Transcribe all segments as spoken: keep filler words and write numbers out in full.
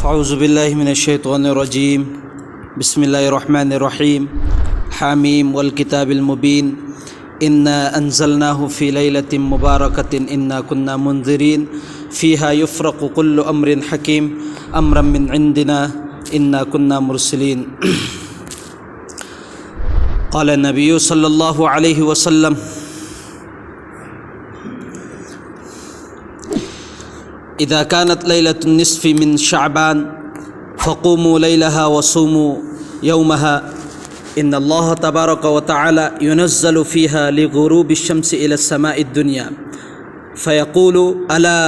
أعوذ بالله من الشيطان الرجيم. بسم الله الرحمن الرحيم. حم والكتاب المبين. إنا أنزلناه في ليلة مباركة إنا كنا منذرين. فيها يفرق كل أمر حكيم. أمرا من عندنا. إنا كنا مرسلين. قال النبي صلى الله عليه وسلم: إذا كانت ليلة النصف من شعبان فقوموا ليلها وصوموا يومها، إن الله تبارك وتعالى ينزل فيها لغروب الشمس إلى السماء الدنيا فيقول: ألا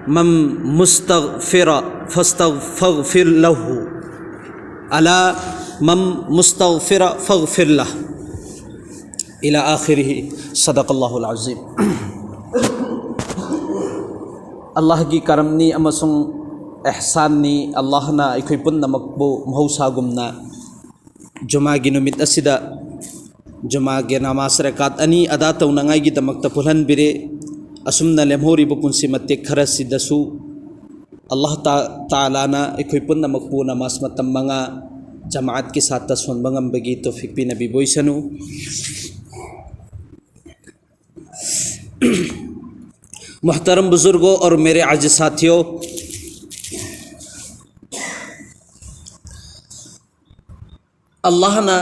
من مستغفر فاستغفر له، ألا من مستغفر فاغفر له. إلى آخره. صدق الله العظيم. ꯑꯜꯂꯥꯍꯒꯤ ꯀꯔꯝꯅꯤ ꯑꯃꯁꯨꯡ ꯑꯦꯍꯁꯥꯟꯅꯤ꯫ ꯑꯜꯂꯥꯍꯅ ꯑꯩꯈꯣꯏ ꯄꯨꯝꯅꯃꯛꯄꯨ ꯃꯍꯧꯁꯥꯒꯨꯝꯅ ꯖꯨꯃꯥꯒꯤ ꯅꯨꯃꯤꯠ ꯑꯁꯤꯗ ꯖꯨꯃꯥꯒꯤ ꯅꯃꯥꯖ ꯔꯀꯥꯠ ꯑꯅꯤ ꯑꯗꯥ ꯇꯧꯅꯉꯥꯏꯒꯤꯗꯃꯛꯇ ꯄꯨꯜꯍꯟꯕꯤꯔꯦ꯫ ꯑꯁꯨꯝꯅ ꯂꯦꯝꯍꯧꯔꯤꯕ ꯄꯨꯟꯁꯤ ꯃꯇꯦꯛ ꯈꯔꯁꯤꯗꯁꯨ ꯑꯜꯂꯥꯍ ꯇꯥ-, ꯇꯥꯂꯥꯅ ꯑꯩꯈꯣꯏ ꯄꯨꯝꯅꯃꯛꯄꯨ ꯅꯃꯥꯖ ꯃꯇꯝ ꯃꯉꯥ ꯖꯃꯥꯑꯠꯀꯤ ꯁꯥꯠꯇ ꯁꯣꯟꯕ ꯉꯝꯕꯒꯤ ꯇꯧꯐꯤꯛ ꯄꯤꯅꯕꯤꯕ ꯑꯣꯏꯁꯅꯨ꯫ मोहतरम बुजुर्गों और मेरे अज़ीज़ साथियों, ꯑꯜꯂꯥꯍꯅ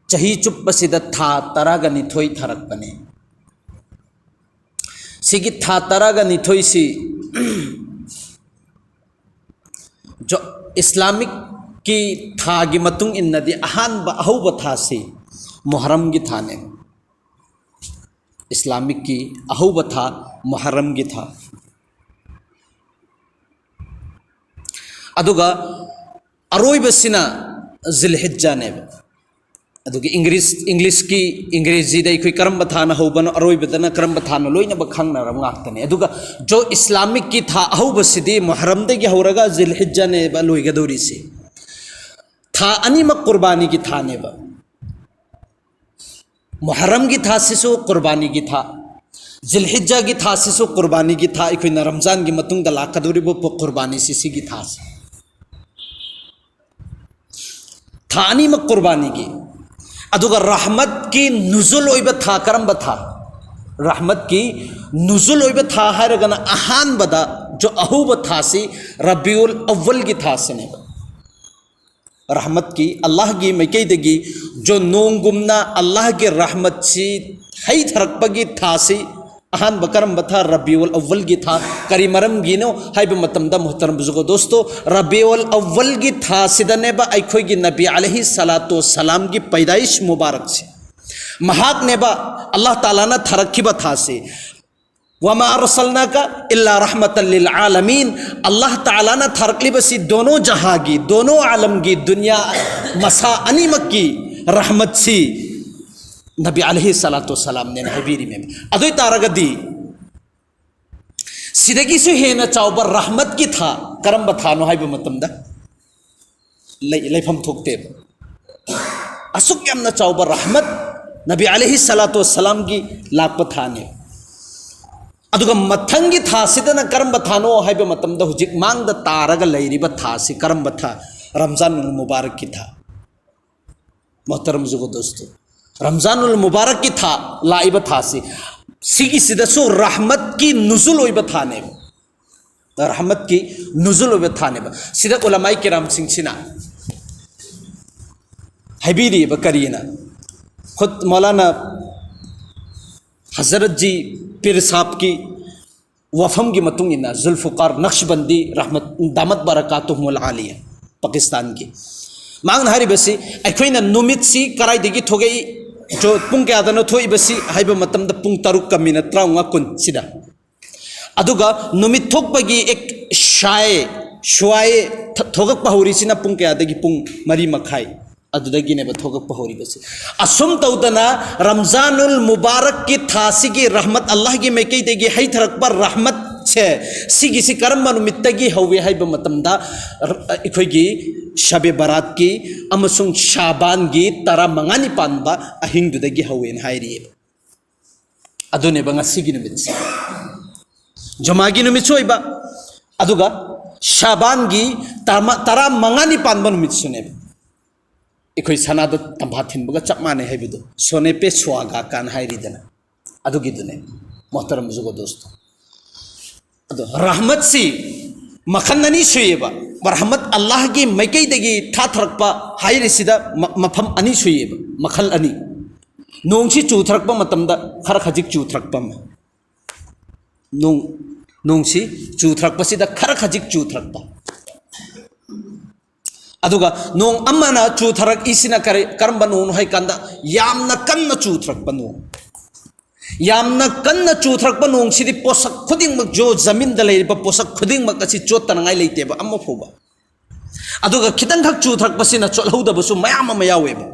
ꯆꯍꯤ ꯆꯨꯞꯄꯁꯤꯗ ꯊꯥ ꯇꯔꯥꯒ ꯅꯤꯊꯣꯏ ꯊꯥꯔꯛꯄꯅꯤ꯫ ꯁꯤꯒꯤ ꯊꯥ ꯇꯔꯥꯒ ꯅꯤꯊꯣꯏꯁꯤ ꯖꯣ-, ꯏꯁꯂꯥꯃꯤꯛꯀꯤ ꯊꯥꯒꯤ ꯃꯇꯨꯡ ꯏꯟꯅꯗꯤ ꯑꯍꯥꯟꯕ ꯑꯍꯧꯕ ꯊꯥꯁꯤ ꯃꯨꯍꯔꯝꯒꯤ ꯊꯥꯅꯦ꯫ ꯏꯁꯂꯥꯃꯤꯛꯀꯤ ꯑꯍꯧꯕ ꯊꯥ ꯃꯨꯍꯔꯝꯒꯤ ꯊꯥ꯫ ꯑꯗꯨꯒ ꯑꯔꯣꯏꯕꯁꯤꯅ ꯖꯤꯜꯍꯤꯖ꯭ꯖꯥꯅꯦꯕ꯫ ꯑꯗꯨꯒ ꯏꯪꯂꯤꯁ, ꯏꯪꯂꯤꯁꯀꯤ, ꯏꯪꯒ꯭ꯔꯦꯖꯤꯗ ꯑꯩꯈꯣꯏ ꯀꯔꯝꯕ ꯊꯥꯅ ꯍꯧꯕꯅꯣ, ꯑꯔꯣꯏꯕꯗꯅ ꯀꯔꯝꯕ ꯊꯥꯅꯣ, ꯂꯣꯏꯅꯃꯛ ꯈꯪꯅꯔꯕ ꯉꯥꯛꯇꯅꯦ꯫ ꯑꯗꯨꯒ ꯖꯣ ꯏꯁꯂꯥꯃꯤꯛꯀꯤ ꯊꯥ ꯑꯍꯧꯕꯁꯤꯗꯤ ꯃꯨꯍꯔꯝꯗꯒꯤ ꯍꯧꯔꯒ ꯖꯤꯜꯍꯤꯖ꯭ꯖꯥꯅꯦꯕ ꯂꯣꯏꯒꯗꯧꯔꯤꯁꯤ꯫ ꯊꯥ ꯑꯅꯤꯃꯛ ꯀꯨꯔꯕꯥꯅꯤꯒꯤ ꯊꯥꯅꯦꯕ꯫ ꯃꯨꯍꯔꯝꯒꯤ ꯊꯥꯁꯤꯁꯨ ꯀꯨꯔꯕꯥꯅꯤꯒꯤ ꯊꯥ, ꯖꯤꯜꯍꯤꯖꯥꯒꯤ ꯊꯥꯁꯤꯁꯨ ꯀꯨꯔꯕꯥꯅꯤꯒꯤ ꯊꯥ, ꯑꯩꯈꯣꯏꯅ ꯔꯝꯖꯥꯟꯒꯤ ꯃꯇꯨꯡꯗ ꯂꯥꯛꯀꯗꯧꯔꯤꯕ ꯄꯣ-, ꯀꯨꯔꯕꯥꯅꯤꯁꯤ ꯁꯤꯒꯤ ꯊꯥꯁꯤ꯫ ꯊꯥ ꯑꯅꯤꯃꯛ ꯀꯨꯔꯕꯥꯅꯤꯒꯤ꯫ ꯑꯗꯨꯒ ꯔꯍꯃꯠꯀꯤ ꯅꯨꯖꯨꯜ ꯑꯣꯏꯕ ꯊꯥ ꯀꯔꯝꯕ ꯊꯥ? ꯔꯍꯃꯠꯀꯤ ꯅꯨꯖꯨꯜ ꯑꯣꯏꯕ ꯊꯥ ꯍꯥꯏꯔꯒꯅ ꯑꯍꯥꯟꯕꯗ ꯖꯣ-, ꯑꯍꯧꯕ ꯊꯥꯁꯤ ꯔꯕꯤꯎꯜ ꯑꯋ꯭ꯋꯜꯒꯤ ꯊꯥꯁꯤꯅꯦꯕ꯫ ꯔꯍꯃꯠꯀꯤ, ꯑꯜꯂꯥꯍꯒꯤ ꯃꯥꯏꯀꯩꯗꯒꯤ ꯖꯣ ꯅꯣꯡꯒꯨꯝꯅ ꯑꯜꯂꯥꯍꯒꯤ ꯔꯍꯃꯠꯁꯤ ꯍꯩꯊꯔꯛꯄꯒꯤ ꯊꯥꯁꯤ ꯑꯍꯥꯟꯕ ꯀꯔꯝꯕ ꯊꯥ? ꯔꯕꯤꯎꯜ ꯑꯋ꯭ꯋꯜꯒꯤ ꯊꯥ꯫ ꯀꯔꯤ ꯃꯔꯝꯒꯤꯅꯣ ꯍꯥꯏꯕ ꯃꯇꯝꯗ, ꯃꯨꯍꯇꯔꯝ ꯕꯨꯖꯨꯔꯒ ꯗꯣꯁꯇꯣ, ꯔꯕꯤꯎꯜ ꯑꯋ꯭ꯋꯜꯒꯤ ꯊꯥꯁꯤꯗꯅꯦꯕ ꯑꯩꯈꯣꯏꯒꯤ ꯅꯕꯤ ꯑꯂꯩꯍꯤ ꯁꯂꯥꯇꯨ ꯁꯂꯥꯝꯒꯤ ꯄꯩꯗꯥꯏꯁ ꯃꯨꯕꯥꯔꯛꯁꯦ꯫ ꯃꯍꯥꯛꯅꯦꯕ ꯑꯜꯂꯥꯍ ꯇꯥꯂꯥꯅ ꯊꯥꯔꯛꯈꯤꯕ ꯊꯥꯁꯤ꯫ "ꯋꯃꯥ ꯑꯔꯁꯜꯅꯥꯀ ꯏꯜꯂꯥ ꯔꯍꯃꯇꯜ ꯂꯤꯜ ꯑꯥꯂꯃꯤꯟ"꯫ ꯑꯜꯂꯥꯍ ꯇꯥꯂꯥꯅ ꯊꯥꯔꯛꯂꯤꯕꯁꯤ ꯗꯣꯅꯣ ꯖꯍꯥꯒꯤ, ꯗꯣꯅꯣ ꯑꯥꯂꯝꯒꯤ, ꯗꯨꯅꯤꯌꯥ ꯃꯁꯥ ꯑꯅꯤꯃꯛꯀꯤ ꯔꯍꯃꯠꯁꯤ ꯅꯕꯤ ꯑꯂꯩꯍꯤ ꯁꯂꯥꯇꯨ ꯁꯂꯥꯝꯅꯦꯅ ꯍꯥꯏꯕꯤꯔꯤꯃꯦꯕ꯫ ꯑꯗꯨ ꯑꯣꯏ ꯇꯥꯔꯒꯗꯤ ꯁꯤꯗꯒꯤꯁꯨ ꯍꯦꯟꯅ ꯆꯥꯎꯕ ꯔꯍꯃꯠꯀꯤ ꯊꯥ ꯀꯔꯝꯕ ꯊꯥꯅꯣ ꯍꯥꯏꯕ ꯃꯇꯝꯗ ꯂꯩ-, ꯂꯩꯐꯝ ꯊꯣꯛꯇꯦꯕ꯫ ꯑꯁꯨꯛ ꯌꯥꯝꯅ ꯆꯥꯎꯕ ꯔꯍꯃꯠ ꯅꯕꯤ ꯑꯂꯩꯍꯤ ꯁꯂꯥꯇꯨ ꯋꯁꯁꯂꯥꯝꯒꯤ ꯂꯥꯛꯄ ꯊꯥꯅꯦ꯫ ꯑꯗꯨꯒ ꯃꯊꯪꯒꯤ ꯊꯥꯁꯤꯗꯅ ꯀꯔꯝꯕ ꯊꯥꯅꯣ ꯍꯥꯏꯕ ꯃꯇꯝꯗ ꯍꯧꯖꯤꯛ ꯃꯥꯡꯗ ꯇꯥꯔꯒ ꯂꯩꯔꯤꯕ ꯊꯥꯁꯤ ꯀꯔꯝꯕ ꯊꯥ? ꯔꯝꯖꯥꯟ ꯃꯨꯕꯥꯔꯛꯀꯤ ꯊꯥ꯫ ꯃꯣꯍꯇꯔꯝ ꯕꯨꯖꯨꯔꯒ ꯗꯣꯁꯇꯣ, ꯔꯝꯖꯥꯅꯨꯜ ꯃꯨꯕꯥꯔꯛꯀꯤ ꯊꯥ, ꯂꯥꯛꯏꯕ ꯊꯥꯁꯤ, ꯁꯤꯒꯤꯁꯤꯗꯁꯨ ꯔꯍꯃꯠꯀꯤ ꯅꯨꯖꯨꯜ ꯑꯣꯏꯕ ꯊꯥꯅꯦꯕ꯫ ꯔꯍꯃꯠꯀꯤ ꯅꯨꯖꯨꯜ ꯑꯣꯏꯕ ꯊꯥꯅꯦꯕ꯫ ꯁꯤꯗ ꯎꯂꯃꯥꯏ ꯀꯤꯔꯥꯝꯁꯤꯡꯁꯤꯅ ꯍꯥꯏꯕꯤꯔꯤꯕ ꯀꯔꯤꯅ? ꯈꯨꯗ ꯃꯧꯂꯥꯅꯥ ꯍꯖꯔꯠꯖꯤ ꯄꯤꯔ ꯁꯥꯍꯕꯀꯤ ꯋꯥꯐꯝꯒꯤ ꯃꯇꯨꯡ ꯏꯟꯅ, ꯖꯨꯜꯐꯨꯀꯥꯔ ꯅꯛꯁꯕꯟꯗꯤ ꯔꯍꯃꯠ, ꯗꯥꯃꯠ ꯕꯔꯀꯥꯇꯨꯍꯨꯃꯨꯜ ꯑꯥꯂꯤꯌꯥ, ꯄꯥꯀꯤꯁꯇꯥꯟꯒꯤ, ꯃꯍꯥꯛꯅ ꯍꯥꯏꯔꯤꯕꯁꯤ, ꯑꯩꯈꯣꯏꯅ ꯅꯨꯃꯤꯠꯁꯤ ꯀꯗꯥꯏꯗꯒꯤ ꯊꯣꯛꯂꯛꯏ, ꯖꯣ-, ꯄꯨꯡ ꯀꯌꯥꯗꯅꯣ ꯊꯣꯛꯏꯕꯁꯤ ꯍꯥꯏꯕ ꯃꯇꯝꯗ ꯄꯨꯡ ꯇꯔꯨꯛꯀ ꯃꯤꯅꯠ ꯇꯔꯥꯃꯉꯥ ꯀꯨꯟ ꯁꯤꯗ꯫ ꯑꯗꯨꯒ ꯅꯨꯃꯤꯠ ꯊꯣꯛꯄꯒꯤ ꯑꯦꯛ ꯁꯥꯏ, ꯁ꯭ꯋꯥꯏ ꯊ-, ꯊꯣꯛꯂꯛꯄ ꯍꯧꯔꯤꯁꯤꯅ ꯄꯨꯡ ꯀꯌꯥꯗꯒꯤ? ꯄꯨꯡ ꯃꯔꯤ ꯃꯈꯥꯏ꯫ ꯑꯗꯨꯗꯒꯤꯅꯦꯕ ꯊꯣꯛꯂꯛꯄ ꯍꯧꯔꯤꯕꯁꯦ꯫ ꯑꯁꯨꯝ ꯇꯧꯗꯅ ꯔꯝꯖꯥꯅꯨꯜ ꯃꯨꯕꯥꯔꯛꯀꯤ ꯊꯥꯁꯤꯒꯤ ꯔꯍꯃꯠ, ꯑꯜꯂꯥꯍꯒꯤ ꯃꯥꯏꯀꯩꯗꯒꯤ ꯍꯩꯊꯔꯛꯄ ꯔꯍꯃꯠꯁꯦ, ꯁꯤꯒꯤꯁꯤ ꯀꯔꯝꯕ ꯅꯨꯃꯤꯠꯇꯒꯤ ꯍꯧꯋꯤ ꯍꯥꯏꯕ ꯃꯇꯝꯗ, ꯑꯩꯈꯣꯏꯒꯤ ꯁꯕꯦ ꯕꯔꯥꯠꯀꯤ ꯑꯃꯁꯨꯡ ꯁꯥꯕꯥꯟꯒꯤ ꯇꯔꯥꯃꯉꯥꯅꯤ ꯄꯥꯟꯕ ꯑꯍꯤꯡꯗꯨꯗꯒꯤ ꯍꯧꯋꯦꯅ ꯍꯥꯏꯔꯤꯑꯕ꯫ ꯑꯗꯨꯅꯦꯕ ꯉꯁꯤꯒꯤ ꯅꯨꯃꯤꯠꯁꯦ꯫ ꯖꯨꯃꯥꯒꯤ ꯅꯨꯃꯤꯠꯁꯨ ꯑꯣꯏꯕ, ꯑꯗꯨꯒ ꯁꯥꯕꯥꯟꯒꯤ ꯇꯔꯥꯃ-, ꯇꯔꯥꯃꯉꯥꯅꯤ ꯄꯥꯟꯕ ꯅꯨꯃꯤꯠꯁꯨꯅꯦꯕ꯫ ꯑꯩꯈꯣꯏ ꯁꯅꯥꯗ ꯇꯝꯐꯥ ꯊꯤꯟꯕꯒ ꯆꯞ ꯃꯥꯟꯅꯩ ꯍꯥꯏꯕꯗꯣ, ꯁꯣꯅꯦ ꯄꯦ ꯁꯨꯍꯥꯒꯥ ꯀꯥꯟ ꯍꯥꯏꯔꯤꯗꯅ, ꯑꯗꯨꯒꯤꯗꯨꯅꯦ, ꯃꯣꯍꯇꯔꯝ ꯖꯨꯒꯣ ꯗꯣꯁꯇꯣ꯫ ꯑꯗꯣ ꯔꯍꯃꯠꯁꯤ ꯃꯈꯜ ꯑꯅꯤ ꯁꯨꯏꯌꯦꯕ꯫ ꯔꯍꯃꯠ ꯑꯜꯂꯥꯍꯒꯤ ꯃꯥꯏꯀꯩꯗꯒꯤ ꯊꯥꯊꯔꯛꯄ ꯍꯥꯏꯔꯤꯁꯤꯗ ꯃ-, ꯃꯐꯝ ꯑꯅꯤ ꯁꯨꯏꯌꯦꯕ, ꯃꯈꯜ ꯑꯅꯤ꯫ ꯅꯣꯡꯁꯤ ꯆꯨꯊꯔꯛꯄ ꯃꯇꯝꯗ ꯈꯔ ꯈꯖꯤꯛ ꯆꯨꯊꯔꯛꯄ ꯑꯃ, ꯅꯣꯡ, ꯅꯣꯡꯁꯤ ꯆꯨꯊꯔꯛꯄꯁꯤꯗ ꯈꯔ ꯈꯖꯤꯛ ꯆꯨꯊꯔꯛꯄ꯫ ꯑꯗꯨꯒ ꯅꯣꯡ ꯑꯃꯅ ꯆꯨꯊꯔꯛꯏꯁꯤꯅ ꯀꯔꯤ, ꯀꯔꯝꯕ ꯅꯣꯡꯅꯣ ꯍꯥꯏ ꯀꯥꯟꯗ, ꯌꯥꯝꯅ ꯀꯟꯅ ꯆꯨꯊꯔꯛꯄ ꯅꯣꯡ꯫ ꯌꯥꯝꯅ ꯀꯟꯅ ꯆꯨꯊꯔꯛꯄ ꯅꯣꯡꯁꯤꯗꯤ ꯄꯣꯠꯁꯛ ꯈꯨꯗꯤꯡꯃꯛ, ꯖꯣ ꯖꯃꯤꯟꯗ ꯂꯩꯔꯤꯕ ꯄꯣꯠꯁꯛ ꯈꯨꯗꯤꯡꯃꯛ ꯑꯁꯤ ꯆꯣꯠꯇꯅꯉꯥꯏ ꯂꯩꯇꯦꯕ ꯑꯃ ꯐꯥꯎꯕ꯫ ꯑꯗꯨꯒ ꯈꯤꯇꯪꯈꯛ ꯆꯨꯊꯔꯛꯄꯁꯤꯅ ꯆꯣꯠꯍꯧꯗꯕꯁꯨ ꯃꯌꯥꯝ ꯑꯃ ꯌꯥꯎꯋꯦꯕ꯫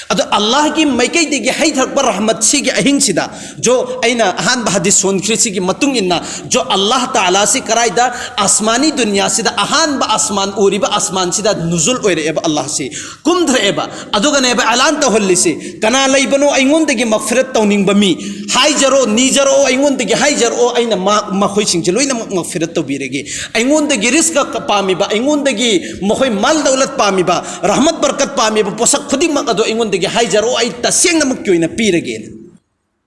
ꯑꯗꯣ ꯑꯜꯂꯥꯍꯒꯤ ꯃꯥꯏꯀꯩꯗꯒꯤ ꯍꯩꯊꯔꯛꯄ ꯔꯍꯃꯠꯁꯤꯒꯤ ꯑꯍꯤꯡꯁꯤꯗ, ꯖꯣ, ꯑꯩꯅ ꯑꯍꯥꯟꯕ ꯍꯗꯤꯁ ꯁꯣꯟꯈ꯭ꯔꯤꯁꯤꯒꯤ ꯃꯇꯨꯡ ꯏꯟꯅ, ꯖꯣ, ꯑꯜꯂꯥꯍ ꯇꯥꯂꯥꯁꯤ ꯀꯔꯥꯏꯗ, ꯑꯁꯃꯥꯅꯤ ꯗꯨꯅꯤꯌꯥꯁꯤꯗ, ꯑꯍꯥꯟꯕ ꯑꯁꯃꯥꯟ ꯎꯔꯤꯕ ꯑꯁꯃꯥꯟꯁꯤꯗ ꯅꯨꯖꯨꯜ ꯑꯣꯏꯔꯛꯑꯦꯕ, ꯑꯜꯂꯥꯍꯁꯤ ꯀꯨꯝꯊꯔꯛꯑꯦꯕ꯫ ꯑꯗꯨꯒꯅꯦꯕ ꯑꯦꯂꯥꯟ ꯇꯧꯍꯜꯂꯤꯁꯤ, "ꯀꯅꯥ ꯂꯩꯕꯅꯣ ꯑꯩꯉꯣꯟꯗꯒꯤ ꯃꯒꯐꯤꯔꯠ ꯇꯧꯅꯤꯡꯕ ꯃꯤ? ꯍꯥꯏꯖꯔꯛꯑꯣ, ꯅꯤꯖꯔꯛꯑꯣ, ꯑꯩꯉꯣꯟꯗꯒꯤ ꯍꯥꯏꯖꯔꯛꯑꯣ, ꯑꯩꯅ ꯃꯥ-, ꯃꯈꯣꯏꯁꯤꯡꯁꯦ ꯂꯣꯏꯅꯃꯛ ꯃꯒꯐꯤꯔꯠ ꯇꯧꯕꯤꯔꯒꯦ꯫ ꯑꯩꯉꯣꯟꯗꯒꯤ ꯔꯤꯁꯀ ꯄꯥꯝꯃꯤꯕ, ꯑꯩꯉꯣꯟꯗꯒꯤ ꯃꯈꯣꯏ ꯃꯥꯜ ꯗꯧꯂꯠ ꯄꯥꯝꯃꯤꯕ, ꯔꯍꯃꯠ ꯕꯔꯀꯠ ꯄꯥꯝꯃꯤꯕ ꯄꯣꯠꯁꯛ ꯈꯨꯗꯤꯡꯃꯛ ꯑꯗꯣ ꯑꯩꯉꯣꯟꯗꯒꯤ ꯍꯥꯏꯖꯔꯛꯑꯣ, ꯑꯩ ꯇꯁꯦꯡꯅꯃꯛꯀꯤ ꯑꯣꯏꯅ ꯄꯤꯔꯒꯦꯅ"꯫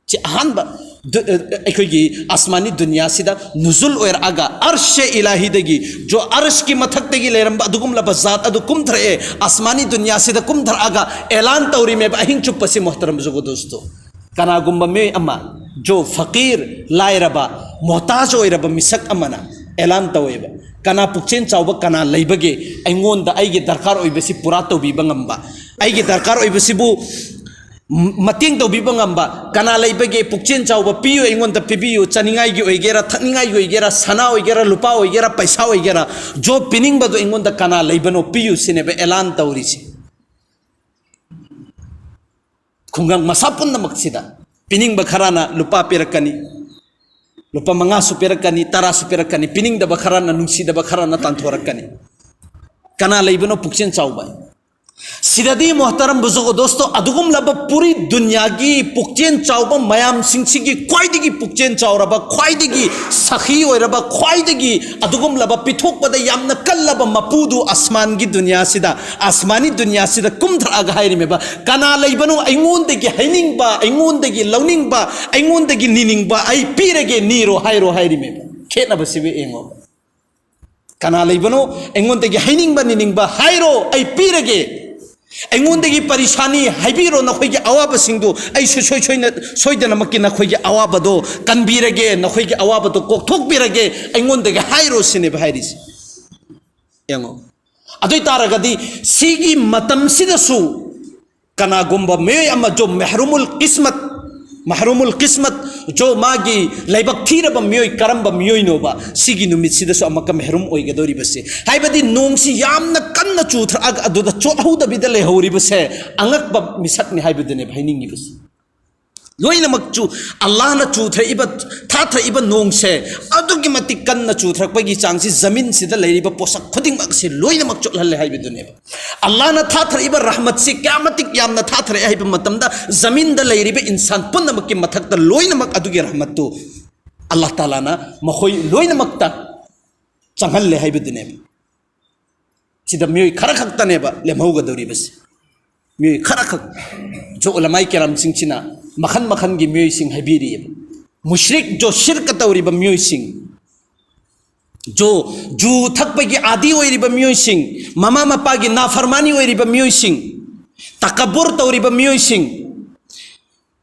ꯁꯤ ꯑꯍꯥꯟꯕ ꯗꯨ-, ꯑ, ꯑꯩꯈꯣꯏꯒꯤ ꯑꯁꯃꯥꯅꯤ ꯗꯨꯅꯤꯌꯥꯁꯤꯗ ꯅꯨꯖꯨꯜ ꯑꯣꯏꯔꯛꯑꯒ, ꯑꯔꯁꯦ ꯏꯂꯥꯍꯤꯗꯒꯤ, ꯖꯣ, ꯑꯔꯁꯀꯤ ꯃꯊꯛꯇꯒꯤ ꯂꯩꯔꯝꯕ ꯑꯗꯨꯒꯨꯝꯂꯕ ꯖꯥꯠ ꯑꯗꯨ ꯀꯨꯝꯊꯔꯛꯑꯦ, ꯑꯁꯃꯥꯅꯤ ꯗꯨꯅꯤꯌꯥꯁꯤꯗ ꯀꯨꯝꯊꯔꯛꯑꯒ ꯑꯦꯂꯥꯟ ꯇꯧꯔꯤꯃꯦꯕ ꯑꯍꯤꯡ ꯆꯨꯞꯄꯁꯤ, ꯃꯣꯍꯇꯔꯝ ꯖꯨꯒꯣ ꯗꯣꯁꯇꯣ꯫ ꯀꯅꯥꯒꯨꯝꯕ ꯃꯤꯑꯣꯏ ꯑꯃ, ꯖꯣ, ꯐꯀꯤꯔ, ꯂꯥꯏꯔꯕ, ꯃꯣꯍꯇꯥꯖ ꯑꯣꯏꯔꯕ ꯃꯤꯁꯛ ꯑꯃꯅ ꯑꯦꯂꯥꯟ ꯇꯧꯋꯦꯕ, "ꯀꯅꯥ ꯄꯨꯛꯆꯦꯜ ꯆꯥꯎꯕ ꯀꯅꯥ ꯂꯩꯕꯒꯦ? ꯑꯩꯉꯣꯟꯗ ꯑꯩꯒꯤ ꯗꯔꯀꯥꯔ ꯑꯣꯏꯕꯁꯤ ꯄꯨꯔꯥ ꯇꯧꯕꯤꯕ ꯉꯝꯕ, ꯑꯩꯒꯤ ꯗꯔꯀꯥꯔ ꯑꯣꯏꯕꯁꯤꯕꯨ ꯃꯇꯦꯡ ꯇꯧꯕꯤꯕ ꯉꯝꯕ ꯀꯅꯥ ꯂꯩꯕꯒꯦ? ꯄꯨꯛꯆꯦꯜ ꯆꯥꯎꯕ ꯄꯤꯌꯨ, ꯑꯩꯉꯣꯟꯗ ꯄꯤꯕꯤꯌꯨ꯫ ꯆꯥꯅꯤꯡꯉꯥꯏꯒꯤ ꯑꯣꯏꯒꯦꯔꯥ, ꯊꯛꯅꯤꯡꯉꯥꯏꯒꯤ ꯑꯣꯏꯒꯦꯔꯥ, ꯁꯅꯥ ꯑꯣꯏꯒꯦꯔꯥ, ꯂꯨꯄꯥ ꯑꯣꯏꯒꯦꯔꯥ, ꯄꯩꯁꯥ ꯑꯣꯏꯒꯦꯔꯥ, ꯖꯣ, ꯄꯤꯅꯤꯡꯕꯗꯣ ꯑꯩꯉꯣꯟꯗ ꯀꯅꯥ ꯂꯩꯕꯅꯣ ꯄꯤꯌꯨ", ꯁꯤꯅꯦꯕ ꯑꯦꯂꯥꯟ ꯇꯧꯔꯤꯁꯦ꯫ ꯈꯨꯡꯒꯪ ꯃꯁꯥ ꯄꯨꯝꯅꯃꯛꯁꯤꯗ ꯄꯤꯅꯤꯡꯕ ꯈꯔꯅ ꯂꯨꯄꯥ ꯄꯤꯔꯛꯀꯅꯤ, ꯂꯨꯄꯥ ꯃꯉꯥꯁꯨ ꯄꯤꯔꯛꯀꯅꯤ, ꯇꯔꯥꯁꯨ ꯄꯤꯔꯛꯀꯅꯤ, ꯄꯤꯅꯤꯡꯗꯕ ꯈꯔꯅ, ꯅꯨꯡꯁꯤꯗꯕ ꯈꯔꯅ ꯇꯥꯟꯊꯣꯔꯛꯀꯅꯤ꯫ ꯀꯅꯥ ꯂꯩꯕꯅꯣ ꯄꯨꯛꯆꯦꯜ ꯆꯥꯎꯕ? ꯁꯤꯗꯗꯤ ꯃꯣꯍꯇꯔꯝ ꯕꯨꯖꯨꯒ ꯗꯣꯁꯇꯣ, ꯑꯗꯨꯒꯨꯝꯂꯕ ꯄꯨꯔꯤ ꯗꯨꯅꯤꯌꯥꯒꯤ ꯄꯨꯛꯆꯦꯜ ꯆꯥꯎꯕ ꯃꯌꯥꯝꯁꯤꯡꯁꯤꯒꯤ ꯈ꯭ꯋꯥꯏꯗꯒꯤ ꯄꯨꯛꯆꯦꯜ ꯆꯥꯎꯔꯕ, ꯈ꯭ꯋꯥꯏꯗꯒꯤ ꯁꯈꯤ ꯑꯣꯏꯔꯕ, ꯈ꯭ꯋꯥꯏꯗꯒꯤ ꯑꯗꯨꯒꯨꯝꯂꯕ ꯄꯤꯊꯣꯛꯄꯗ ꯌꯥꯝꯅ ꯀꯜꯂꯕ ꯃꯄꯨꯗꯨ ꯑꯁꯃꯥꯟꯒꯤ ꯗꯨꯅꯤꯌꯥꯁꯤꯗ, ꯑꯁꯃꯥꯅꯤ ꯗꯨꯅꯤꯌꯥꯁꯤꯗ ꯀꯨꯝꯊꯔꯛꯑꯒ ꯍꯥꯏꯔꯤꯃꯦꯕ, "ꯀꯅꯥ ꯂꯩꯕꯅꯣ ꯑꯩꯉꯣꯟꯗꯒꯤ ꯍꯩꯅꯤꯡꯕ, ꯑꯩꯉꯣꯟꯗꯒꯤ ꯂꯧꯅꯤꯡꯕ, ꯑꯩꯉꯣꯟꯗꯒꯤ ꯅꯤꯅꯤꯡꯕ? ꯑꯩ ꯄꯤꯔꯒꯦ, ꯅꯤꯔꯣ ꯍꯥꯏꯔꯣ" ꯍꯥꯏꯔꯤꯃꯦꯕ꯫ ꯈꯦꯠꯅꯕꯁꯤꯕꯨ ꯌꯦꯡꯉꯣ꯫ "ꯀꯅꯥ ꯂꯩꯕꯅꯣ ꯑꯩꯉꯣꯟꯗꯒꯤ ꯍꯩꯅꯤꯡꯕ, ꯅꯤꯅꯤꯡꯕ ꯍꯥꯏꯔꯣ, ꯑꯩ ꯄꯤꯔꯒꯦ꯫ ꯑꯩꯉꯣꯟꯗꯒꯤ ꯄꯔꯤꯁꯥꯅꯤ ꯍꯥꯏꯕꯤꯔꯣ, ꯅꯈꯣꯏꯒꯤ ꯑꯋꯥꯕꯁꯤꯡꯗꯨ ꯑꯩ ꯁꯨꯡꯁꯣꯏ ꯁꯣꯏꯅ, ꯁꯣꯏꯗꯅꯃꯛꯀꯤ ꯅꯈꯣꯏꯒꯤ ꯑꯋꯥꯕꯗꯣ ꯀꯟꯕꯤꯔꯒꯦ, ꯅꯈꯣꯏꯒꯤ ꯑꯋꯥꯕꯗꯣ ꯀꯣꯛꯊꯣꯛꯄꯤꯔꯒꯦ, ꯑꯩꯉꯣꯟꯗꯒꯤ ꯍꯥꯏꯔꯣ" ꯁꯤꯅꯦꯕ ꯍꯥꯏꯔꯤꯁꯦ꯫ ꯌꯦꯡꯉꯣ, ꯑꯗꯨ ꯑꯣꯏ ꯇꯥꯔꯒꯗꯤ ꯁꯤꯒꯤ ꯃꯇꯝꯁꯤꯗꯁꯨ ꯀꯅꯥꯒꯨꯝꯕ ꯃꯤꯑꯣꯏ ꯑꯃ ꯖꯣ ꯃꯦꯍꯔꯨꯃꯨꯜ ꯀꯤꯁꯃꯠ, ꯃꯍꯔꯨꯃꯨꯜ ꯀꯤꯁꯃꯠ, ꯖꯣ ꯃꯥꯒꯤ ꯂꯥꯏꯕꯛ ꯊꯤꯔꯕ ꯃꯤꯑꯣꯏ ꯀꯔꯝꯕ ꯃꯤꯑꯣꯏꯅꯣꯕ ꯁꯤꯒꯤ ꯅꯨꯃꯤꯠꯁꯤꯗꯁꯨ ꯑꯃꯨꯛꯀ ꯃꯦꯍꯔꯨꯝ ꯑꯣꯏꯒꯗꯧꯔꯤꯕꯁꯦ? ꯍꯥꯏꯕꯗꯤ ꯅꯣꯡꯁꯤ ꯌꯥꯝꯅ ꯀꯟꯅ ꯆꯨꯊꯔꯛꯑꯒ ꯑꯗꯨꯗ ꯆꯣꯠꯍꯧꯗꯕꯤꯗ ꯂꯩꯍꯧꯔꯤꯕꯁꯦ ꯑꯉꯛꯄ ꯃꯤꯁꯛꯅꯤ ꯍꯥꯏꯕꯗꯨꯅꯦꯕ ꯍꯥꯏꯅꯤꯡꯉꯤꯕꯁꯦ꯫ ꯂꯣꯏꯅꯃꯛ ꯆꯨ-, ꯑꯜꯂꯥꯍꯅ ꯆꯨꯊꯔꯛꯏꯕ, ꯊꯥꯊꯔꯛꯏꯕ ꯅꯣꯡꯁꯦ ꯑꯗꯨꯛꯀꯤ ꯃꯇꯤꯛ ꯀꯟꯅ ꯆꯨꯊꯔꯛꯄꯒꯤ ꯆꯥꯡꯁꯤ ꯖꯃꯤꯟꯁꯤꯗ ꯂꯩꯔꯤꯕ ꯄꯣꯠꯁꯛ ꯈꯨꯗꯤꯡꯃꯛꯁꯤ ꯂꯣꯏꯅꯃꯛ ꯆꯣꯠꯍꯜꯂꯦ ꯍꯥꯏꯕꯗꯨꯅꯦꯕ꯫ ꯑꯜꯂꯥꯍꯅ ꯊꯥꯊꯔꯛꯏꯕ ꯔꯍꯃꯠꯁꯤ ꯀꯌꯥꯃꯇꯤꯛ ꯌꯥꯝꯅ ꯊꯥꯊꯔꯛꯑꯦ ꯍꯥꯏꯕ ꯃꯇꯝꯗ ꯖꯃꯤꯟꯗ ꯂꯩꯔꯤꯕ ꯏꯟꯁꯥꯟ ꯄꯨꯝꯅꯃꯛꯀꯤ ꯃꯊꯛꯇ ꯂꯣꯏꯅꯃꯛ ꯑꯗꯨꯒꯤ ꯔꯍꯃꯠꯇꯨ ꯑꯜꯂꯥꯍ ꯇꯥꯂꯥꯅ ꯃꯈꯣꯏ ꯂꯣꯏꯅꯃꯛꯇ ꯆꯪꯍꯜꯂꯦ ꯍꯥꯏꯕꯗꯨꯅꯦꯕ꯫ ꯁꯤꯗ ꯃꯤꯑꯣꯏ ꯈꯔ ꯈꯛꯇꯅꯦꯕ ꯂꯦꯝꯍꯧꯒꯗꯧꯔꯤꯕꯁꯦ꯫ ꯃꯤꯑꯣꯏ ꯈꯔꯈꯛ꯫ ꯖꯣ ꯎꯂꯃꯥꯏ ꯀꯦꯔꯥꯝꯁꯤꯡꯁꯤꯅ ꯃꯈꯜ ꯃꯈꯜꯒꯤ ꯃꯤꯑꯣꯏꯁꯤꯡ ꯍꯥꯏꯕꯤꯔꯤꯑꯕ꯫ ꯃꯨꯁ꯭ꯔꯤꯛ, ꯖꯣ ꯁꯤꯔꯀ ꯇꯧꯔꯤꯕ ꯃꯤꯑꯣꯏꯁꯤꯡ, ꯖꯣ, ꯖꯨ ꯊꯛꯄꯒꯤ ꯑꯥꯗꯤ ꯑꯣꯏꯔꯤꯕ ꯃꯤꯑꯣꯏꯁꯤꯡ, ꯃꯃꯥ ꯃꯄꯥꯒꯤ ꯅꯥꯐꯔꯃꯥꯅꯤ ꯑꯣꯏꯔꯤꯕ ꯃꯤꯑꯣꯏꯁꯤꯡ, ꯇꯀꯕꯨꯔ ꯇꯧꯔꯤꯕ ꯃꯤꯑꯣꯏꯁꯤꯡ,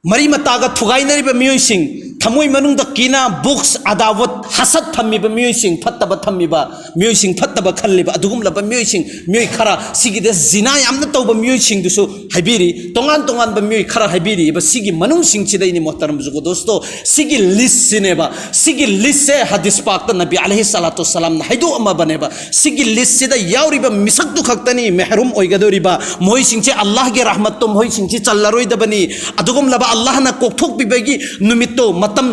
ꯃꯔꯤ ꯃꯇꯥꯒ ꯊꯨꯒꯥꯏꯅꯔꯤꯕ ꯃꯤꯑꯣꯏꯁꯤꯡ, ꯊꯃꯣꯏ ꯃꯅꯨꯡꯗ ꯀꯤꯅꯥ, ꯕꯨꯛꯁ, ꯑꯗꯥꯋꯠ, ꯍꯁꯠ ꯊꯝꯃꯤꯕ ꯃꯤꯑꯣꯏꯁꯤꯡ, ꯐꯠꯇꯕ ꯊꯝꯃꯤꯕ ꯃꯤꯑꯣꯏꯁꯤꯡ, ꯐꯠꯇꯕ ꯈꯜꯂꯤꯕ ꯑꯗꯨꯒꯨꯝꯂꯕ ꯃꯤꯑꯣꯏꯁꯤꯡ, ꯃꯤꯑꯣꯏ ꯈꯔ, ꯁꯤꯒꯤꯗ ꯖꯤꯅꯥ ꯌꯥꯝꯅ ꯇꯧꯕ ꯃꯤꯑꯣꯏꯁꯤꯡꯗꯨꯁꯨ ꯍꯥꯏꯕꯤꯔꯤ꯫ ꯇꯣꯉꯥꯟ ꯇꯣꯉꯥꯟꯕ ꯃꯤꯑꯣꯏ ꯈꯔ ꯍꯥꯏꯕꯤꯔꯤꯕ ꯁꯤꯒꯤ ꯃꯅꯨꯡꯁꯤꯡꯁꯤꯗꯩꯅꯤ, ꯃꯣꯍꯇꯔꯝ ꯖꯨꯒꯣꯗꯣꯁꯇꯣ, ꯁꯤꯒꯤ ꯂꯤꯁꯁꯤꯅꯦꯕ꯫ ꯁꯤꯒꯤ ꯂꯤꯁꯁꯦ ꯍꯗꯤꯁ ꯄꯥꯛꯇ ꯅꯕꯤ ꯑꯂꯩꯍꯤ ꯁꯂꯥꯇꯨ ꯁꯂꯥꯝꯅ ꯍꯥꯏꯗꯣꯛꯑꯝꯃꯕꯅꯦꯕ꯫ ꯁꯤꯒꯤ ꯂꯤꯁꯁꯤꯗ ꯌꯥꯎꯔꯤꯕ ꯃꯤꯁꯛꯇꯨ ꯈꯛꯇꯅꯤ ꯃꯦꯍꯔꯨꯝ ꯑꯣꯏꯒꯗꯧꯔꯤꯕ꯫ ꯃꯈꯣꯏꯁꯤꯡꯁꯦ ꯑꯜꯂꯥꯍꯒꯤ ꯔꯍꯃꯠꯇꯣ ꯃꯈꯣꯏꯁꯤꯡꯁꯤ ꯆꯜꯂꯔꯣꯏꯗꯕꯅꯤ꯫ ꯑꯗꯨꯒꯨꯝꯂꯕ ꯑꯜꯂꯥꯍꯅ ꯀꯣꯛꯊꯣꯛꯄꯤꯕꯒꯤ ꯅꯨꯃꯤꯠꯇꯣ ꯃꯇꯝ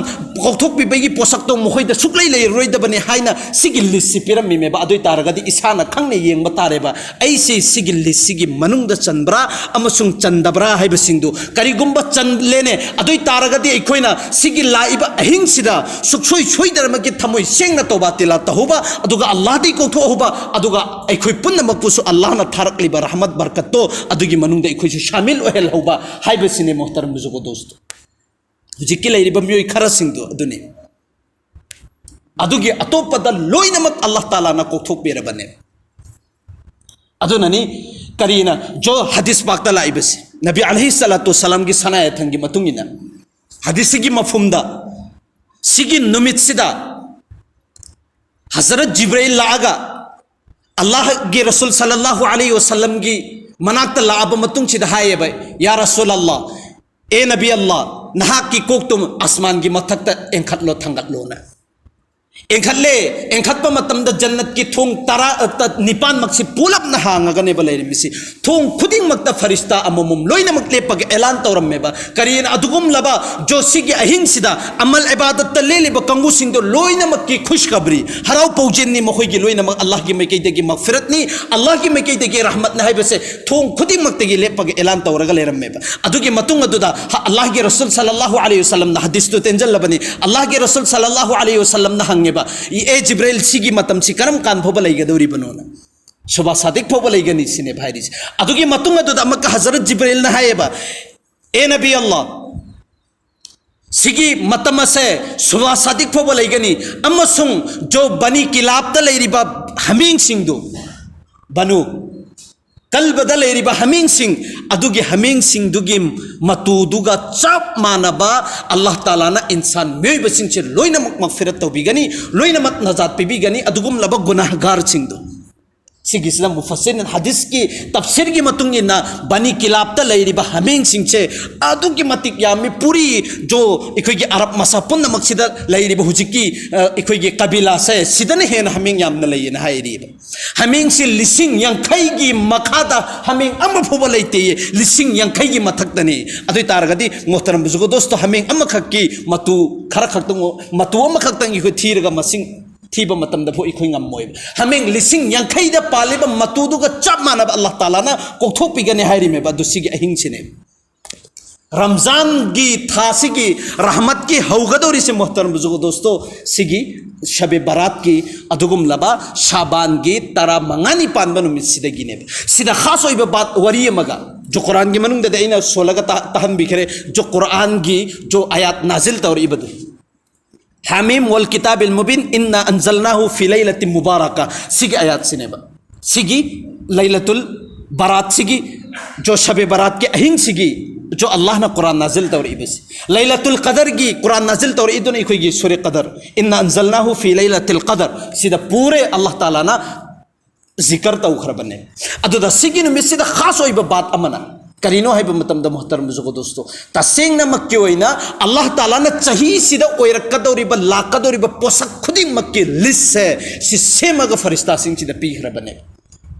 ꯀꯥꯎꯊꯣꯛꯄꯤꯕꯒꯤ ꯄꯣꯠꯁꯛꯇꯣ ꯃꯈꯣꯏꯗ ꯁꯨꯛꯂꯩ ꯂꯩꯔꯔꯣꯏꯗꯕꯅꯤ ꯍꯥꯏꯅ ꯁꯤꯒꯤ ꯂꯤꯁꯁꯤ ꯄꯤꯔꯝꯃꯤꯃꯦꯕ꯫ ꯑꯗꯨ ꯑꯣꯏ ꯇꯥꯔꯒꯗꯤ ꯏꯁꯥꯅ ꯈꯪꯅ ꯌꯦꯡꯕ ꯇꯥꯔꯦꯕ, ꯑꯩꯁꯦ ꯁꯤꯒꯤ ꯂꯤꯁꯁꯤꯒꯤ ꯃꯅꯨꯡꯗ ꯆꯟꯕ꯭ꯔꯥ ꯑꯃꯁꯨꯡ ꯆꯟꯗꯕ꯭ꯔꯥ ꯍꯥꯏꯕꯁꯤꯡꯗꯨ꯫ ꯀꯔꯤꯒꯨꯝꯕ ꯆꯟꯂꯦꯅꯦ, ꯑꯗꯨ ꯑꯣꯏ ꯇꯥꯔꯒꯗꯤ ꯑꯩꯈꯣꯏꯅ ꯁꯤꯒꯤ ꯂꯥꯛꯏꯕ ꯑꯍꯤꯡꯁꯤꯗ ꯁꯨꯛꯁꯣꯏ ꯁꯣꯏꯗꯅꯃꯛꯀꯤ ꯊꯃꯣꯏ ꯁꯦꯡꯅ ꯇꯧꯕꯥ ꯇꯤꯂꯥ ꯇꯧꯍꯧꯕ, ꯑꯗꯨꯒ ꯑꯜꯂꯥꯍꯗꯤ ꯀꯧꯊꯣꯛꯍꯧꯕ, ꯑꯗꯨꯒ ꯑꯩꯈꯣꯏ ꯄꯨꯝꯅꯃꯛꯄꯨꯁꯨ ꯑꯜꯂꯥꯍꯅ ꯊꯥꯔꯛꯂꯤꯕ ꯔꯍꯃꯠ ꯕꯔꯀꯠꯇꯣ ꯑꯗꯨꯒꯤ ꯃꯅꯨꯡꯗ ꯑꯩꯈꯣꯏꯁꯨ ꯁꯥꯃꯤꯜ ꯑꯣꯏꯍꯜꯍꯧꯕ ꯍꯥꯏꯕꯁꯤꯅꯦ, ꯃꯣꯍꯇꯔꯝ ꯕꯨꯖꯨꯔꯒꯣ ꯗꯣꯁꯇꯣ꯫ ꯍꯧꯖꯤꯛꯀꯤ ꯂꯩꯔꯤꯕ ꯃꯤꯑꯣꯏ ꯈꯔꯁꯤꯡꯗꯣ ꯑꯗꯨꯅꯤ꯫ ꯑꯗꯨꯒꯤ ꯑꯇꯣꯞꯄꯗ ꯂꯣꯏꯅꯃꯛ ꯑꯜꯂꯥꯍ ꯇꯥꯂꯥꯅ ꯀꯣꯛꯊꯣꯛꯄꯤꯔꯕꯅꯦ꯫ ꯑꯗꯨꯅꯅꯤ ꯀꯔꯤꯅ ꯖꯣ ꯍꯗꯤꯁ ꯄꯥꯛꯇ ꯂꯥꯛꯏꯕꯁꯤ, ꯅꯕꯤ ꯑꯂꯩꯍꯤ ꯁꯂꯥꯇꯨ ꯁꯂꯥꯝꯒꯤ ꯁꯅꯥ ꯌꯥꯊꯪꯒꯤ ꯃꯇꯨꯡ ꯏꯟꯅ, ꯍꯗꯤꯁꯁꯤꯒꯤ ꯃꯐꯍꯨꯝꯗ, ꯁꯤꯒꯤ ꯅꯨꯃꯤꯠꯁꯤꯗ ꯍꯖꯔꯠ ꯖꯤꯕ꯭ꯔꯥꯏꯜ ꯂꯥꯛꯑꯒ ꯑꯜꯂꯥꯍꯒꯤ ꯔꯁꯨꯜ ꯁꯜꯂꯜꯂꯥꯍꯨ ꯑꯂꯩꯍꯤ ꯋꯁꯜꯂꯝꯒꯤ ꯃꯅꯥꯛꯇ ꯂꯥꯛꯑꯕ ꯃꯇꯨꯡꯁꯤꯗ ꯍꯥꯏꯌꯦꯕ, "ꯌꯥ ꯔꯁꯨꯜ ꯑꯜꯂꯥꯍ, ꯑꯦ ꯅꯕꯤ ꯑꯜꯂꯥꯍ, ꯅꯍꯥꯛꯀꯤ ꯀꯣꯛꯇꯨ ꯑꯁꯃꯥꯟꯒꯤ ꯃꯊꯛꯇ ꯏꯟꯈꯠꯂꯣ, ꯊꯥꯡꯒꯠꯂꯣꯅ"꯫ ꯏꯟꯈꯠꯂꯦ꯫ ꯏꯟꯈꯠꯄ ꯃꯇꯝꯗ ꯖꯟꯅꯠꯀꯤ ꯊꯣꯡ ꯇꯔꯥ, ꯑ, ꯇ-, ꯅꯤꯄꯥꯟꯃꯛꯁꯤ ꯄꯨꯂꯞꯅ ꯍꯥꯡꯉꯒꯅꯦꯕ ꯂꯩꯔꯝꯃꯤꯁꯤ꯫ ꯊꯣꯡ ꯈꯨꯗꯤꯡꯃꯛꯇ ꯐꯔꯤꯁꯇꯥ ꯑꯃꯃꯝ ꯂꯣꯏꯅꯃꯛ ꯂꯦꯞꯄꯒ ꯑꯦꯂꯥꯟ ꯇꯧꯔꯝꯃꯦꯕ꯫ ꯀꯔꯤꯅ ꯑꯗꯨꯒꯨꯝꯂꯕ ꯖꯣꯁꯤꯒꯤ ꯑꯍꯤꯡꯁꯤꯗ ꯑꯃꯜ ꯏꯕꯥꯗꯠꯇ ꯂꯦꯜꯂꯤꯕ ꯀꯥꯡꯕꯨꯁꯤꯡꯗꯣ ꯂꯣꯏꯅꯃꯛꯀꯤ ꯈꯨꯁꯈꯕꯔꯤ, ꯍꯔꯥꯎ ꯄꯥꯎꯖꯦꯜꯅꯤ ꯃꯈꯣꯏꯒꯤ ꯂꯣꯏꯅꯃꯛ꯫ ꯑꯜꯂꯥꯍꯒꯤ ꯃꯥꯏꯀꯩꯗꯒꯤ ꯃꯒꯐꯤꯔꯠꯅꯤ, ꯑꯜꯂꯥꯍꯒꯤ ꯃꯥꯏꯀꯩꯗꯒꯤ ꯔꯍꯃꯠꯅꯤ ꯍꯥꯏꯕꯁꯦ ꯊꯣꯡ ꯈꯨꯗꯤꯡꯃꯛꯇꯒꯤ ꯂꯦꯞꯄꯒ ꯑꯦꯂꯥꯟ ꯇꯧꯔꯒ ꯂꯩꯔꯝꯃꯦꯕ꯫ ꯑꯗꯨꯒꯤ ꯃꯇꯨꯡ ꯑꯗꯨꯗ ꯍ-, ꯑꯜꯂꯥꯍꯒꯤ ꯔꯁꯨꯜ ꯁꯜꯂꯜꯂꯥꯍꯨ ꯑꯂꯩꯍꯤ ꯋꯁꯜꯂꯝꯅ ꯍꯗꯤꯁꯇꯨ ꯇꯦꯟꯖꯜꯂꯕꯅꯤ꯫ ꯑꯜꯂꯥꯍꯒꯤ ꯔꯁꯨꯜ ꯁꯜꯂꯜꯂꯥꯍꯨ ꯑꯂꯩꯍꯤ ꯋꯁꯜꯂꯝꯅ ꯍꯪꯉꯦꯕ, "ꯑꯦ ꯖꯤꯕ꯭ꯔꯤꯜ, ꯁꯤꯒꯤ ꯃꯇꯝꯁꯤ ꯀꯔꯝ ꯀꯥꯟ ꯐꯥꯎꯕ ꯂꯩꯒꯗꯧꯔꯤꯕꯅꯣꯅ?" "ꯁꯨꯕꯥ ꯁꯥꯗꯤꯛ ꯐꯥꯎꯕ ꯂꯩꯒꯅꯤ" ꯁꯤꯅꯦꯕ ꯍꯥꯏꯔꯤꯁꯦ꯫ ꯑꯗꯨꯒꯤ ꯃꯇꯨꯡ ꯑꯗꯨꯗ ꯑꯃꯨꯛꯀ ꯍꯖꯔꯠ ꯖꯤꯕ꯭ꯔꯤꯜꯅ ꯍꯥꯏꯌꯦꯕ, "ꯑꯦ ꯅꯕꯤ ꯑꯜꯂꯥꯍ, ꯁꯤꯒꯤ ꯃꯇꯝ ꯑꯁꯦ ꯁꯨꯕꯥ ꯁꯥꯗꯤꯛ ꯐꯥꯎꯕ ꯂꯩꯒꯅꯤ, ꯑꯃꯁꯨꯡ ꯖꯣ ꯕꯅꯤ ꯀꯤꯂꯥꯞꯇ ꯂꯩꯔꯤꯕ ꯍꯥꯃꯦꯡꯁꯤꯡꯗꯨ, ꯕꯅꯨ ꯀꯜꯕꯗ ꯂꯩꯔꯤꯕ ꯍꯥꯃꯦꯡꯁꯤꯡ, ꯑꯗꯨꯒꯤ ꯍꯥꯃꯦꯡꯁꯤꯡꯗꯨꯒꯤ ꯃꯇꯨꯗꯨꯒ ꯆꯞ ꯃꯥꯟꯅꯕ ꯑꯜꯂꯥꯍ ꯇꯥꯂꯥꯅ ꯏꯟꯁꯥꯟ ꯃꯤꯑꯣꯏꯕꯁꯤꯡꯁꯦ ꯂꯣꯏꯅꯃꯛ ꯃꯒꯐꯤꯔꯠ ꯇꯧꯕꯤꯒꯅꯤ, ꯂꯣꯏꯅꯃꯛ ꯅꯖꯥꯠ ꯄꯤꯕꯤꯒꯅꯤ, ꯑꯗꯨꯒꯨꯝꯂꯕ ꯒꯨꯅꯥꯍꯒꯥꯔꯁꯤꯡꯗꯨ"꯫ ꯁꯤꯒꯤꯁꯤꯗ ꯃꯨꯐꯁꯤꯔꯤꯟ ꯍꯗꯤꯁꯀꯤ ꯇꯐꯁꯤꯔꯒꯤ ꯃꯇꯨꯡ ꯏꯟꯅ ꯕꯅꯤ ꯀꯤꯂꯥꯞꯇ ꯂꯩꯔꯤꯕ ꯍꯥꯃꯦꯡꯁꯤꯡꯁꯦ ꯑꯗꯨꯛꯀꯤ ꯃꯇꯤꯛ ꯌꯥꯝꯃꯤ꯫ ꯄꯨꯔꯤ ꯖꯣ ꯑꯩꯈꯣꯏꯒꯤ ꯑꯔꯕ ꯃꯁꯥ ꯄꯨꯝꯅꯃꯛꯁꯤꯗ ꯂꯩꯔꯤꯕ ꯍꯧꯖꯤꯛꯀꯤ, ꯑ, ꯑꯩꯈꯣꯏꯒꯤ ꯀꯕꯤꯂꯥꯁꯦ ꯁꯤꯗꯅ ꯍꯦꯟꯅ ꯍꯥꯃꯦꯡ ꯌꯥꯝꯅ ꯂꯩꯌꯦꯅ ꯍꯥꯏꯔꯤꯕ꯫ ꯍꯥꯃꯦꯡꯁꯤ ꯂꯤꯁꯤꯡ ꯌꯥꯡꯈꯩꯒꯤ ꯃꯈꯥꯗ ꯍꯥꯃꯦꯡ ꯑꯃ ꯐꯥꯎꯕ ꯂꯩꯇꯦꯌꯦ꯫ ꯂꯤꯁꯤꯡ ꯌꯥꯡꯈꯩꯒꯤ ꯃꯊꯛꯇꯅꯤ꯫ ꯑꯗꯨ ꯑꯣꯏ ꯇꯥꯔꯒꯗꯤ ꯃꯣꯍꯇꯔꯝ ꯕꯨꯖꯨꯒ ꯗꯣꯁꯇꯣ, ꯍꯥꯃꯦꯡ ꯑꯃꯈꯛꯀꯤ ꯃꯇꯨ ꯈꯔ ꯈꯛꯇꯪ, ꯃꯇꯨ ꯑꯃꯈꯛꯇꯪ ꯑꯩꯈꯣꯏ ꯊꯤꯔꯒ ꯃꯁꯤꯡ ꯊꯤꯕ ꯃꯇꯝꯗ ꯐꯥꯎ ꯑꯩꯈꯣꯏ ꯉꯝꯃꯣꯏꯕ꯫ ꯍꯥꯃꯦꯡ ꯂꯤꯁꯤꯡ ꯌꯥꯡꯈꯩꯗ ꯄꯥꯜꯂꯤꯕ ꯃꯇꯨꯗꯨꯒ ꯆꯞ ꯃꯥꯟꯅꯕ ꯑꯜꯂꯥꯍ ꯇꯥꯂꯥꯅ ꯀꯣꯛꯊꯣꯛꯄꯤꯒꯅꯤ ꯍꯥꯏꯔꯤꯃꯦꯕ꯫ ꯑꯗꯨ ꯁꯤꯒꯤ ꯑꯍꯤꯡꯁꯤꯅꯦ꯫ ꯔꯝꯖꯥꯟꯒꯤ ꯊꯥꯁꯤꯒꯤ ꯔꯍꯃꯠꯀꯤ ꯍꯧꯒꯗꯧꯔꯤꯁꯦ, ꯃꯣꯍꯇꯔꯝ ꯕꯨꯖꯨꯒ ꯗꯣꯁꯇꯣ, ꯁꯤꯒꯤ ꯁꯕꯦ ꯕꯔꯥꯠꯀꯤ ꯑꯗꯨꯒꯨꯝꯂꯕ ꯁꯥꯕꯥꯟꯒꯤ ꯇꯔꯥ ꯃꯉꯥꯅꯤ ꯄꯥꯟꯕ ꯅꯨꯃꯤꯠꯁꯤꯗꯒꯤꯅꯦꯕ꯫ ꯁꯤꯗ ꯈꯥꯁ ꯑꯣꯏꯕ ꯕꯥꯠ ꯋꯥꯔꯤ ꯑꯃꯒ, ꯖꯣ ꯀꯨꯔꯥꯟꯒꯤ ꯃꯅꯨꯡꯗꯗꯤ ꯑꯩꯅ ꯁꯣꯜꯂꯒ ꯇꯥ-, ꯇꯥꯍꯟꯕꯤꯈ꯭ꯔꯦ, ꯖꯣ ꯀꯨꯔꯥꯟꯒꯤ ꯖꯣ ꯑꯌꯥꯠ ꯅꯥꯖꯤꯜ ꯇꯧꯔꯛꯏꯕꯗꯨ꯫ ꯍꯥꯃꯤꯝ ꯋꯜ ꯀꯤꯇꯥꯕꯤꯜ ꯃꯨꯕꯤꯟ ꯏꯟꯅꯥ ꯑꯟꯖꯜꯅꯥꯍꯨ ꯐꯤ ꯂꯩꯂꯥꯇꯤꯟ ꯃꯨꯕꯥꯔꯥꯀꯥ꯫ ꯁꯤꯒꯤ ꯑꯌꯥꯠꯁꯤꯅꯦꯕ꯫ ꯁꯤꯒꯤ ꯂꯩꯂꯥꯇꯨꯜ ꯕꯔꯥꯠꯁꯤꯒꯤ, ꯖꯣ ꯁꯕꯦ ꯕꯔꯥꯠꯀꯤ ꯑꯍꯤꯡꯁꯤꯒꯤ ꯖꯣ ꯑꯜꯂꯥꯍꯅ ꯀꯨꯔꯥꯟ ꯅꯥꯖꯤꯜ ꯇꯧꯔꯛꯏꯕꯁꯤ꯫ ꯂꯩꯂꯥꯇꯨꯜ ꯀꯗꯔꯒꯤ ꯀꯨꯔꯥꯟ ꯅꯥꯖꯤꯜ ꯇꯧꯔꯛꯏꯗꯨꯅ ꯑꯩꯈꯣꯏꯒꯤ ꯁꯨꯔꯦ ꯀꯗꯔ, ꯏꯟꯅꯥ ꯑꯟꯖꯜꯅꯥꯍꯨ ꯐꯤ ꯂꯩꯂꯥꯇꯤꯜ ꯀꯗꯔ꯫ ꯁꯤꯗ ꯄꯨꯔꯦ ꯑꯜꯂꯥꯍ ꯇꯥꯂꯥꯅ ꯖꯤꯀꯔ ꯇꯧꯈ꯭ꯔꯕꯅꯦ꯫ ꯑꯗꯨꯗ ꯁꯤꯒꯤ ꯅꯨꯃꯤꯠꯁꯤꯗ ꯈꯥꯁ ꯑꯣꯏꯕ ꯕꯥꯠ ꯑꯃꯅ ꯀꯔꯤꯅꯣ ꯍꯥꯏꯕ ꯃꯇꯝꯗ, ꯃꯣꯍꯇꯔꯝ ꯕꯨꯖꯨꯒ ꯗꯣꯁꯇꯣ, ꯇꯁꯦꯡꯅꯃꯛꯀꯤ ꯑꯣꯏꯅ ꯑꯜꯂꯥꯍ ꯇꯥꯂꯥꯅ ꯆꯍꯤꯁꯤꯗ ꯑꯣꯏꯔꯛꯀꯗꯧꯔꯤꯕ, ꯂꯥꯛꯀꯗꯧꯔꯤꯕ ꯄꯣꯠꯁꯛ ꯈꯨꯗꯤꯡꯃꯛꯀꯤ ꯂꯤꯁꯁꯦ ꯁꯤ ꯁꯦꯝꯃꯒ ꯐꯔꯤꯁꯇꯥꯁꯤꯡꯁꯤꯗ ꯄꯤꯈ꯭ꯔꯕꯅꯦ꯫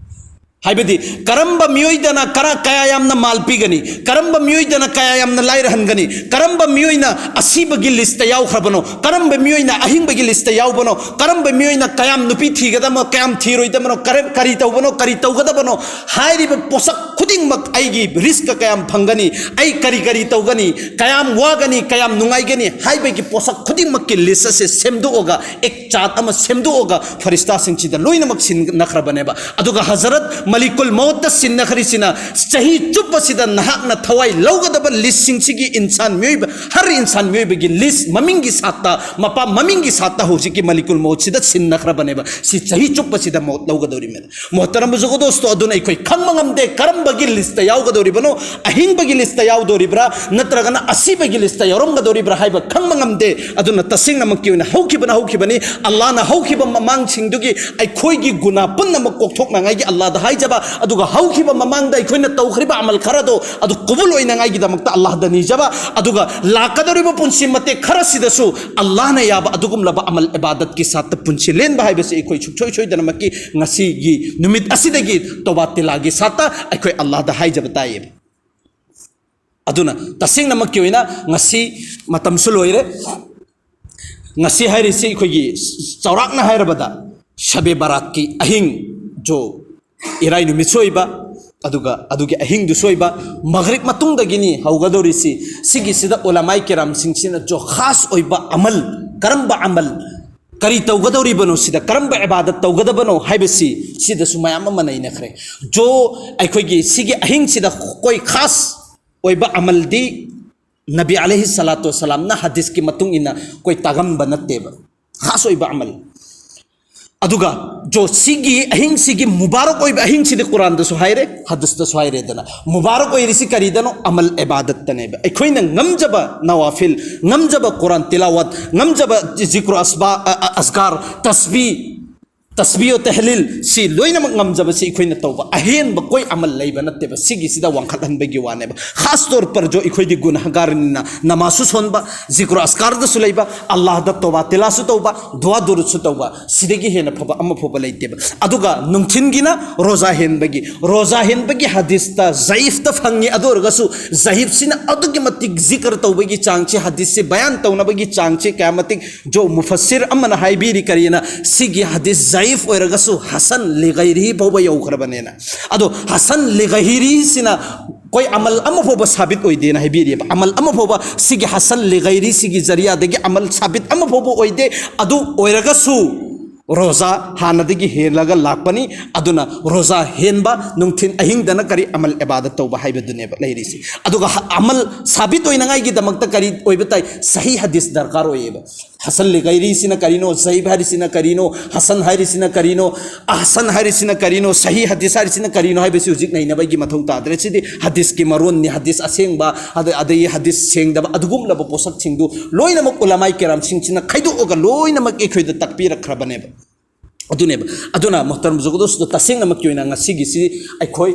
ꯍꯥꯏꯕꯗꯤ ꯀꯔꯝꯕ ꯃꯤꯑꯣꯏꯗꯅ ꯀꯔ-, ꯀꯌꯥ ꯌꯥꯝꯅ ꯃꯥꯜ ꯄꯤꯒꯅꯤ, ꯀꯔꯝꯕ ꯃꯤꯑꯣꯏꯗꯅ ꯀꯌꯥ ꯌꯥꯝꯅ ꯂꯥꯏꯔꯍꯟꯒꯅꯤ, ꯀꯔꯝꯕ ꯃꯤꯑꯣꯏꯅ ꯑꯁꯤꯕꯒꯤ ꯂꯤꯁꯇ ꯌꯥꯎꯈ꯭ꯔꯕꯅꯣ, ꯀꯔꯝꯕ ꯃꯤꯑꯣꯏꯅ ꯑꯍꯤꯡꯕꯒꯤ ꯂꯤꯁꯇ ꯌꯥꯎꯕꯅꯣ, ꯀꯔꯝꯕ ꯃꯤꯑꯣꯏꯅ ꯀꯌꯥꯝ ꯅꯨꯄꯤ ꯊꯤꯒꯗꯕꯅꯣ, ꯀꯌꯥꯝ ꯊꯤꯔꯣꯏꯗꯕꯅꯣ, ꯀꯔꯝ-, ꯀꯔꯤ ꯇꯧꯕꯅꯣ, ꯀꯔꯤ ꯇꯧꯒꯗꯕꯅꯣ ꯍꯥꯏꯔꯤꯕ ꯄꯣꯠꯁꯛ ꯈꯨꯗꯤꯡꯃꯛ, ꯑꯩꯒꯤ ꯔꯤꯁꯛ ꯀꯌꯥꯝ ꯐꯪꯒꯅꯤ, ꯑꯩ ꯀꯔꯤ ꯀꯔꯤ ꯇꯧꯒꯅꯤ, ꯀꯌꯥꯝ ꯋꯥꯒꯅꯤ, ꯀꯌꯥꯝ ꯅꯨꯡꯉꯥꯏꯒꯅꯤ ꯍꯥꯏꯕꯒꯤ ꯄꯣꯠꯁꯛ ꯈꯨꯗꯤꯡꯃꯛꯀꯤ ꯂꯤꯁ ꯑꯁꯦ ꯁꯦꯝꯗꯣꯛꯑꯒ, ꯑꯦꯛ ꯆꯥꯔꯠ ꯑꯃ ꯁꯦꯝꯗꯣꯛꯑꯒ ꯐꯔꯤꯁꯇꯥꯁꯤꯡꯁꯤꯗ ꯂꯣꯏꯅꯃꯛ ꯁꯤꯟꯅꯈ꯭ꯔꯕꯅꯦꯕ꯫ ꯑꯗꯨꯒ ꯍꯖꯔꯠ ꯃꯂꯤꯀꯨꯜ ꯃꯧꯠꯇ ꯁꯤꯟꯅꯈ꯭ꯔꯤꯁꯤꯅ ꯆꯍꯤ ꯆꯨꯞꯄꯁꯤꯗ ꯅꯍꯥꯛꯅ ꯊꯋꯥꯏ ꯂꯧꯒꯗꯕ ꯂꯤꯁꯁꯤꯡꯁꯤꯒꯤ ꯏꯟꯁꯥꯟ ꯃꯤꯑꯣꯏꯕ, ꯍꯔ ꯏꯟꯁꯥꯟ ꯃꯤꯑꯣꯏꯕꯒꯤ ꯂꯤꯁ ꯃꯃꯤꯡꯒꯤ ꯁꯥꯠꯇ, ꯃꯄꯥ ꯃꯃꯤꯡꯒꯤ ꯁꯥꯠꯇ ꯍꯧꯖꯤꯛꯀꯤ ꯃꯂꯤꯀꯨꯜ ꯃꯧꯠꯁꯤꯗ ꯁꯤꯟꯅꯈ꯭ꯔꯕꯅꯦꯕ꯫ ꯁꯤ ꯆꯍꯤ ꯆꯨꯞꯄꯁꯤꯗ ꯃꯧꯠ ꯂꯧꯒꯗꯧꯔꯤꯕꯅꯦ꯫ ꯃꯣꯍꯇꯔꯝ ꯕꯨꯖꯨꯔꯒ ꯗꯣꯁꯇꯣ, ꯑꯗꯨꯅ ꯑꯩꯈꯣꯏ ꯈꯪꯕ ꯉꯝꯗꯦ ꯀꯔꯝꯕꯒꯤ ꯂꯤꯁꯇ ꯌꯥꯎꯒꯗꯧꯔꯤꯕꯅꯣ, ꯑꯍꯤꯡꯕꯒꯤ ꯂꯤꯁꯇ ꯌꯥꯎꯗꯧꯔꯤꯕ꯭ꯔꯥ, ꯅꯠꯇ꯭ꯔꯒꯅ ꯑꯁꯤꯕꯒꯤ ꯂꯤꯁꯇ ꯌꯥꯎꯔꯝꯒꯗꯧꯔꯤꯕ꯭ꯔꯥ ꯍꯥꯏꯕ ꯈꯪꯕ ꯉꯝꯗꯦ꯫ ꯑꯗꯨꯅ ꯇꯁꯦꯡꯅꯃꯛꯀꯤ ꯑꯣꯏꯅ ꯍꯧꯈꯤꯕꯅ ꯍꯧꯈꯤꯕꯅꯤ꯫ ꯑꯜꯂꯥꯍꯅ ꯍꯧꯈꯤꯕ ꯃꯃꯥꯡꯁꯤꯡꯗꯨꯒꯤ ꯑꯩꯈꯣꯏꯒꯤ ꯒꯨꯅꯥ ꯄꯨꯝꯅꯃꯛ ꯀꯣꯛꯊꯣꯛꯅꯉꯥꯏꯒꯤ ꯑꯜꯂꯥꯍꯗ ꯍꯥꯏꯖꯕ, ꯑꯗꯨꯒ ꯍꯧꯈꯤꯕ ꯃꯃꯥꯡꯗ ꯑꯩꯈꯣꯏꯅ ꯇꯧꯈ꯭ꯔꯤꯕ ꯑꯃꯜ ꯈꯔꯗꯣ ꯑꯗꯨ ꯀꯕꯨꯜ ꯑꯣꯏꯅꯉꯥꯏꯒꯤꯗꯃꯛꯇ ꯑꯜꯂꯥꯍꯗ ꯅꯤꯖꯕ, ꯑꯗꯨꯒ ꯂꯥꯛꯀꯗꯧꯔꯤꯕ ꯄꯨꯟꯁꯤ ꯃꯇꯦꯛ ꯈꯔꯁꯤꯗꯁꯨ ꯑꯜꯂꯥꯍꯅ ꯌꯥꯕ ꯑꯗꯨꯒꯨꯝꯂꯕ ꯑꯃꯜ ꯏꯕꯥꯗꯠꯀꯤ ꯁꯥꯠꯇ ꯄꯨꯟꯁꯤ ꯂꯦꯟꯕ ꯍꯥꯏꯕꯁꯤ ꯑꯩꯈꯣꯏ ꯁꯨꯡꯁꯣꯏ ꯁꯣꯏꯗꯅꯃꯛꯀꯤ ꯉꯁꯤꯒꯤ ꯅꯨꯃꯤꯠ ꯑꯁꯤꯗꯒꯤ ꯇꯧꯕꯥ ꯇꯤꯂꯥꯒꯤ ꯁꯥꯠꯇ ꯑꯩꯈꯣꯏ ꯑꯜꯂꯥꯍꯗ ꯍꯥꯏꯖꯕ ꯇꯥꯏꯌꯦꯕ꯫ ꯑꯗꯨꯅ ꯇꯁꯦꯡꯅꯃꯛꯀꯤ ꯑꯣꯏꯅ ꯉꯁꯤ ꯃꯇꯝꯁꯨ ꯂꯣꯏꯔꯦ꯫ ꯉꯁꯤ ꯍꯥꯏꯔꯤꯁꯤ ꯑꯩꯈꯣꯏꯒꯤ ꯆꯥꯎꯔꯥꯛꯅ ꯍꯥꯏꯔꯕꯗ ꯁꯕꯦ ꯕꯔꯥꯠꯀꯤ ꯑꯍꯤꯡ, ꯖꯣ ꯏꯔꯥꯏ ꯅꯨꯃꯤꯠꯁꯨ ꯑꯣꯏꯕ, ꯑꯗꯨꯒ ꯑꯗꯨꯒꯤ ꯑꯍꯤꯡꯗꯨꯁꯨ ꯑꯣꯏꯕ, ꯃꯒ꯭ꯔꯤꯕ ꯃꯇꯨꯡꯗꯒꯤꯅꯤ ꯍꯧꯒꯗꯧꯔꯤꯁꯤ꯫ ꯁꯤꯒꯤꯁꯤꯗ ꯎꯂꯃꯥꯏ ꯀꯤꯔꯥꯝꯁꯤꯡꯁꯤꯅ ꯖꯣ ꯈꯥꯁ ꯑꯣꯏꯕ ꯑꯃꯜ, ꯀꯔꯝꯕ ꯑꯃꯜ, ꯀꯔꯤ ꯇꯧꯒꯗꯧꯔꯤꯕꯅꯣ, ꯁꯤꯗ ꯀꯔꯝꯕ ꯏꯕꯥꯗꯠ ꯇꯧꯒꯗꯕꯅꯣ ꯍꯥꯏꯕꯁꯤ ꯁꯤꯗꯁꯨ ꯃꯌꯥꯝ ꯑꯃ ꯅꯩꯅꯈ꯭ꯔꯦ꯫ ꯖꯣ ꯑꯩꯈꯣꯏꯒꯤ ꯁꯤꯒꯤ ꯑꯍꯤꯡꯁꯤꯗ ꯀꯣꯏ ꯈꯥꯁ ꯑꯣꯏꯕ ꯑꯃꯜꯗꯤ ꯅꯕꯤ ꯑꯂꯩꯍꯤ ꯁꯂꯥꯇꯨ ꯋꯁꯂꯥꯝꯅ ꯍꯗꯤꯁꯀꯤ ꯃꯇꯨꯡ ꯏꯟꯅ ꯑꯩꯈꯣꯏ ꯇꯥꯒꯝꯕ ꯅꯠꯇꯦꯕ, ꯈꯥꯁ ꯑꯣꯏꯕ ꯑꯃꯜ꯫ ꯑꯗꯨꯒ ꯖꯣ ꯁꯤꯒꯤ ꯑꯍꯤꯡꯁꯤꯒꯤ ꯃꯨꯕꯥꯔꯛ ꯑꯣꯏꯕ ꯑꯍꯤꯡꯁꯤꯗꯤ ꯀꯨꯔꯥꯟꯗꯁꯨ ꯍꯥꯏꯔꯦ, ꯍꯗꯤꯁꯇꯁꯨ ꯍꯥꯏꯔꯦꯗꯅ꯫ ꯃꯨꯕꯥꯔꯛ ꯑꯣꯏꯔꯤꯁꯤ ꯀꯔꯤꯗꯅꯣ? ꯑꯃꯜ ꯏꯕꯥꯗꯠꯇꯅꯦꯕ꯫ ꯑꯩꯈꯣꯏꯅ ꯉꯝꯖꯕ ꯅꯋꯥꯐꯤꯜ, ꯉꯝꯖꯕ ꯀꯨꯔꯥꯟ ꯇꯤꯂꯥꯋꯥꯠ, ꯉꯝꯖꯕ ꯖꯤꯀ꯭ꯔꯨ ꯑꯁꯕꯥ, ꯑ, ꯑ, ꯑꯁꯒꯥꯔ, ꯇꯁꯕꯤ, ꯇꯁꯕꯤꯍ ꯇꯍꯂꯤꯜ, ꯁꯤ ꯂꯣꯏꯅꯃꯛ ꯉꯝꯖꯕꯁꯤ ꯑꯩꯈꯣꯏꯅ ꯇꯧꯕ ꯑꯍꯦꯟꯕ ꯀꯣꯏ ꯑꯃꯜ ꯂꯩꯕ ꯅꯠꯇꯦꯕ꯫ ꯁꯤꯒꯤꯁꯤꯗ ꯋꯥꯡꯈꯠꯍꯟꯕꯒꯤ ꯋꯥꯅꯦꯕ꯫ ꯈꯥꯁ ꯇꯧꯔ ꯄꯔ ꯖꯣ ꯑꯩꯈꯣꯏꯗꯤ ꯒꯨꯅꯍꯒꯥꯔꯅꯤꯅ ꯅꯃꯥꯖꯁꯨ ꯁꯣꯟꯕ, ꯖꯤꯀ꯭ꯔꯨ ꯑꯁꯀꯥꯔꯗꯁꯨ ꯂꯩꯕ, ꯑꯜꯂꯥꯍꯗ ꯇꯣꯕꯥ ꯇꯤꯂꯥꯁꯨ ꯇꯧꯕ, ꯗꯨꯋꯥ ꯗꯨꯔꯨꯗꯁꯨ ꯇꯧꯕ, ꯁꯤꯗꯒꯤ ꯍꯦꯟꯅ ꯐꯕ ꯑꯃ ꯐꯥꯎꯕ ꯂꯩꯇꯦꯕ꯫ ꯑꯗꯨꯒ ꯅꯨꯡꯊꯤꯟꯒꯤꯅ ꯔꯣꯖꯥ ꯍꯦꯟꯕꯒꯤ, ꯔꯣꯖꯥ ꯍꯦꯟꯕꯒꯤ ꯍꯗꯤꯁꯇ ꯖꯌꯤꯐꯇ ꯐꯪꯉꯤ꯫ ꯑꯗꯨ ꯑꯣꯏꯔꯒꯁꯨ ꯖꯌꯤꯐꯁꯤꯅ ꯑꯗꯨꯛꯀꯤ ꯃꯇꯤꯛ ꯖꯤꯀꯔ ꯇꯧꯕꯒꯤ ꯆꯥꯡꯁꯤ, ꯍꯗꯤꯁꯁꯤ ꯕꯌꯥꯟ ꯇꯧꯅꯕꯒꯤ ꯆꯥꯡꯁꯤ ꯀꯌꯥ ꯃꯇꯤꯛ ꯖꯣ ꯃꯨꯐꯁꯤꯔ ꯑꯃꯅ ꯍꯥꯏꯕꯤꯔꯤ ꯀꯔꯤꯅ, ꯁꯤꯒꯤ ꯍꯗꯤꯁ ꯖꯌꯤꯐ ꯑꯣꯏꯔꯒꯁꯨ ꯍꯁꯟ ꯂꯤꯒꯩꯔꯤ ꯐꯥꯎꯕ ꯌꯧꯈ꯭ꯔꯕꯅꯦꯅ꯫ ꯑꯗꯣ ꯍꯁꯟ ꯂꯤꯒꯩꯔꯤꯁꯤꯅ ꯑꯩꯈꯣꯏ ꯑꯃꯜ ꯑꯃ ꯐꯥꯎꯕ ꯁꯥꯕꯤꯠ ꯑꯣꯏꯗꯦꯅ ꯍꯥꯏꯕꯤꯔꯤꯑꯕ꯫ ꯑꯃꯜ ꯑꯃ ꯐꯥꯎꯕ ꯁꯤꯒꯤ ꯍꯁꯟ ꯂꯤꯒꯩꯔꯤ ꯁꯤꯒꯤ ꯖꯔꯤꯌꯥꯗꯒꯤ ꯑꯃꯜ ꯁꯥꯕꯤꯠ ꯑꯃ ꯐꯥꯎꯕ ꯑꯣꯏꯗꯦ꯫ ꯑꯗꯨ ꯑꯣꯏꯔꯒꯁꯨ ꯔꯣꯖꯥ ꯍꯥꯟꯅꯗꯒꯤ ꯍꯦꯜꯂꯒ ꯂꯥꯛꯄꯅꯤ꯫ ꯑꯗꯨꯅ ꯔꯣꯖꯥ ꯍꯦꯟꯕ, ꯅꯨꯡꯊꯤꯜ ꯑꯍꯤꯡꯗꯅ ꯀꯔꯤ ꯑꯃꯜ ꯏꯕꯥꯗꯠ ꯇꯧꯕ ꯍꯥꯏꯕꯗꯨꯅꯦꯕ ꯂꯩꯔꯤꯁꯤ꯫ ꯑꯗꯨꯒ ꯍ-, ꯑꯃꯜ ꯁꯥꯕꯤꯠ ꯑꯣꯏꯅꯉꯥꯏꯒꯤꯗꯃꯛꯇ ꯀꯔꯤ ꯑꯣꯏꯕ ꯇꯥꯏ? ꯁꯍꯤ ꯍꯗꯤꯁ ꯗꯔꯀꯥꯔ ꯑꯣꯏꯌꯦꯕ꯫ ꯍꯁꯟ ꯂꯤꯒꯩꯔꯤꯁꯤꯅ ꯀꯔꯤꯅꯣ? ꯖꯩꯕ ꯍꯥꯏꯔꯤꯁꯤꯅ ꯀꯔꯤꯅꯣ? ꯍꯁꯟ ꯍꯥꯏꯔꯤꯁꯤꯅ ꯀꯔꯤꯅꯣ? ꯑꯍꯁꯟ ꯍꯥꯏꯔꯤꯁꯤꯅ ꯀꯔꯤꯅꯣ? ꯁꯍꯤ ꯍꯗꯤꯁ ꯍꯥꯏꯔꯤꯁꯤꯅ ꯀꯔꯤꯅꯣ ꯍꯥꯏꯕꯁꯤ ꯍꯧꯖꯤꯛ ꯅꯩꯅꯕꯒꯤ ꯃꯊꯧ ꯇꯥꯗ꯭ꯔꯦ꯫ ꯁꯤꯗꯤ ꯍꯗꯤꯁꯀꯤ ꯃꯔꯣꯟꯅꯤ, ꯍꯗꯤꯁ ꯑꯁꯦꯡꯕ, ꯑꯗ-, ꯑꯗꯒꯤ ꯍꯗꯤꯁ ꯁꯦꯡꯗꯕ, ꯑꯗꯨꯒꯨꯝꯂꯕ ꯄꯣꯠꯁꯛꯁꯤꯡꯗꯨ ꯂꯣꯏꯅꯃꯛ ꯎꯂꯃꯥꯏ ꯀꯦꯔꯥꯝꯁꯤꯡꯁꯤꯅ ꯈꯥꯏꯗꯣꯛꯑꯒ ꯂꯣꯏꯅꯃꯛ ꯑꯩꯈꯣꯏꯗ ꯇꯥꯛꯄꯤꯔꯛꯈ꯭ꯔꯕꯅꯦꯕ꯫ ꯑꯗꯨꯅꯦꯕ꯫ ꯑꯗꯨꯅ ꯃꯨꯍꯇꯔꯝ ꯖꯨꯒꯗꯣꯁꯇꯣ, ꯇꯁꯦꯡꯅꯃꯛꯀꯤ ꯑꯣꯏꯅ ꯉꯁꯤꯒꯤꯁꯤ ꯑꯩꯈꯣꯏ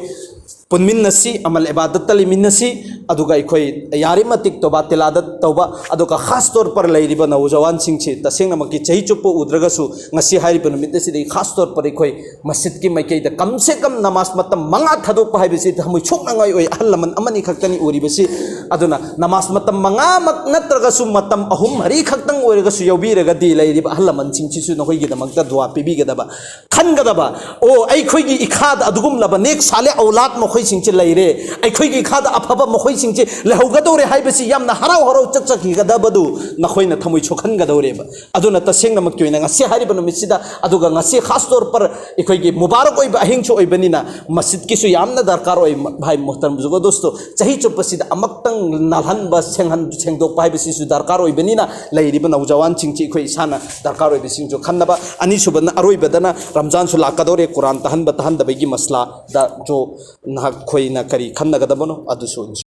ꯄꯨꯟꯃꯤꯟꯅꯁꯤ, ꯑꯃꯜ ꯏꯕꯥꯗꯠꯇ ꯂꯩꯃꯤꯟꯅꯁꯤ, ꯑꯗꯨꯒ ꯑꯩꯈꯣꯏ ꯌꯥꯔꯤꯃꯇꯤꯛ ꯇꯣꯕꯥ ꯇꯤꯂꯥꯗꯠ ꯇꯧꯕ, ꯑꯗꯨꯒ ꯈꯥꯁ ꯇꯧꯔ ꯄꯔ ꯂꯩꯔꯤꯕ ꯅꯧꯖꯋꯥꯟꯁꯤꯡꯁꯤ ꯇꯁꯦꯡꯅꯃꯛꯀꯤ ꯆꯍꯤ ꯆꯨꯞꯄ ꯎꯗ꯭ꯔꯒꯁꯨ ꯉꯁꯤ ꯍꯥꯏꯔꯤꯕ ꯅꯨꯃꯤꯠ ꯑꯁꯤꯗ ꯈꯥꯁ ꯇꯧꯔ ꯄꯔ ꯑꯩꯈꯣꯏ ꯃꯁꯖꯤꯗꯀꯤ ꯃꯥꯏꯀꯩꯗ ꯀꯝ ꯁꯦ ꯀꯝ ꯅꯃꯥꯖ ꯃꯇꯝ ꯃꯉꯥ ꯊꯥꯗꯣꯛꯄ ꯍꯥꯏꯕꯁꯤ ꯊꯃꯣꯏ ꯁꯣꯛꯅꯉꯥꯏ ꯑꯣꯏ꯫ ꯑꯍꯜ ꯂꯃꯟ ꯑꯃꯅꯤ ꯈꯛꯇꯅꯤ ꯎꯔꯤꯕꯁꯤ꯫ ꯑꯗꯨꯅ ꯅꯃꯥꯖ ꯃꯇꯝ ꯃꯉꯥꯃꯛ ꯅꯠꯇ꯭ꯔꯒꯁꯨ ꯃꯇꯝ ꯑꯍꯨꯝ ꯃꯔꯤ ꯈꯛꯇꯪ ꯑꯣꯏꯔꯒꯁꯨ ꯌꯥꯎꯕꯤꯔꯒꯗꯤ ꯂꯩꯔꯤꯕ ꯑꯍꯜ ꯂꯃꯟꯁꯤꯡꯁꯤꯁꯨ ꯅꯈꯣꯏꯒꯤꯗꯃꯛꯇ ꯗꯨꯋꯥ ꯄꯤꯕꯤꯒꯗꯕ꯫ ꯈꯟꯒꯗꯕ, ꯑꯣ, ꯑꯩꯈꯣꯏꯒꯤ ꯏꯈꯥꯗ ꯑꯗꯨꯒꯨꯝꯂꯕ ꯅꯦꯛ ꯁꯥꯂꯦ ꯑꯧꯂꯥꯗ ꯃꯈꯣꯏꯁꯤꯡꯁꯦ ꯂꯩꯔꯦ, ꯑꯩꯈꯣꯏꯒꯤ ꯏꯈꯥꯗ ꯑꯐꯕ ꯃꯈꯣꯏꯁꯤꯡꯁꯦ ꯂꯩꯍꯧꯒꯗꯧꯔꯦ ꯍꯥꯏꯕꯁꯤ ꯌꯥꯝꯅ ꯍꯔꯥꯎ ꯍꯔꯥꯎ ꯆꯠꯆꯈꯤꯒꯗꯕꯗꯨ ꯅꯈꯣꯏꯅ ꯊꯃꯣꯏ ꯁꯣꯛꯍꯟꯒꯗꯧꯔꯦꯕ꯫ ꯑꯗꯨꯅ ꯇꯁꯦꯡꯅꯃꯛꯀꯤ ꯑꯣꯏꯅ ꯉꯁꯤ ꯍꯥꯏꯔꯤꯕ ꯅꯨꯃꯤꯠꯁꯤꯗ, ꯑꯗꯨꯒ ꯉꯁꯤ ꯈꯥꯁ ꯇꯧꯔ ꯄꯔ ꯑꯩꯈꯣꯏꯒꯤ ꯃꯨꯕꯥꯔꯛ ꯑꯣꯏꯕ ꯑꯍꯤꯡꯁꯨ ꯑꯣꯏꯕꯅꯤꯅ, ꯃꯁꯖꯤꯗꯀꯤꯁꯨ ꯌꯥꯝꯅ ꯗꯔꯀꯥꯔ ꯑꯣꯏ꯫ ꯚꯥꯏ ꯃꯨꯍꯇꯔꯝ ꯖꯨꯒꯗꯣꯁꯇꯣ, ꯆꯍꯤ ꯆꯨꯞꯄꯁꯤꯗ ꯑꯃꯨꯛꯇꯪ ꯅꯥꯜꯍꯟꯕ, ꯁꯦꯡꯍꯟ-, ꯁꯦꯡꯗꯣꯛꯄ ꯍꯥꯏꯕꯁꯤꯁꯨ ꯗꯔꯀꯥꯔ ꯑꯣꯏꯕꯅꯤꯅ, ꯂꯩꯔꯤꯕ ꯅꯧꯖꯋꯥꯟꯁꯤꯡꯁꯤ ꯑꯩꯈꯣꯏ ꯏꯁꯥꯅ ꯗꯔꯀꯥꯔ ꯑꯣꯏꯕꯁꯤꯡꯁꯨ ꯈꯟꯅꯕ꯫ ꯑꯅꯤꯁꯨꯕꯅ, ꯑꯔꯣꯏꯕꯗꯅ ꯔꯝꯖꯥꯟꯁꯨ ꯂꯥꯛꯀꯗꯧꯔꯦ, ꯀꯨꯔꯥꯟ ꯇꯥꯍꯟꯕ ꯇꯥꯍꯟꯗꯕꯒꯤ ꯃꯁꯂꯥꯗꯁꯨ ꯅꯍꯥꯛꯈꯣꯏꯅ ꯀꯔꯤ ꯈꯟꯅꯒꯗꯕꯅꯣ ꯑꯗꯨꯁꯨ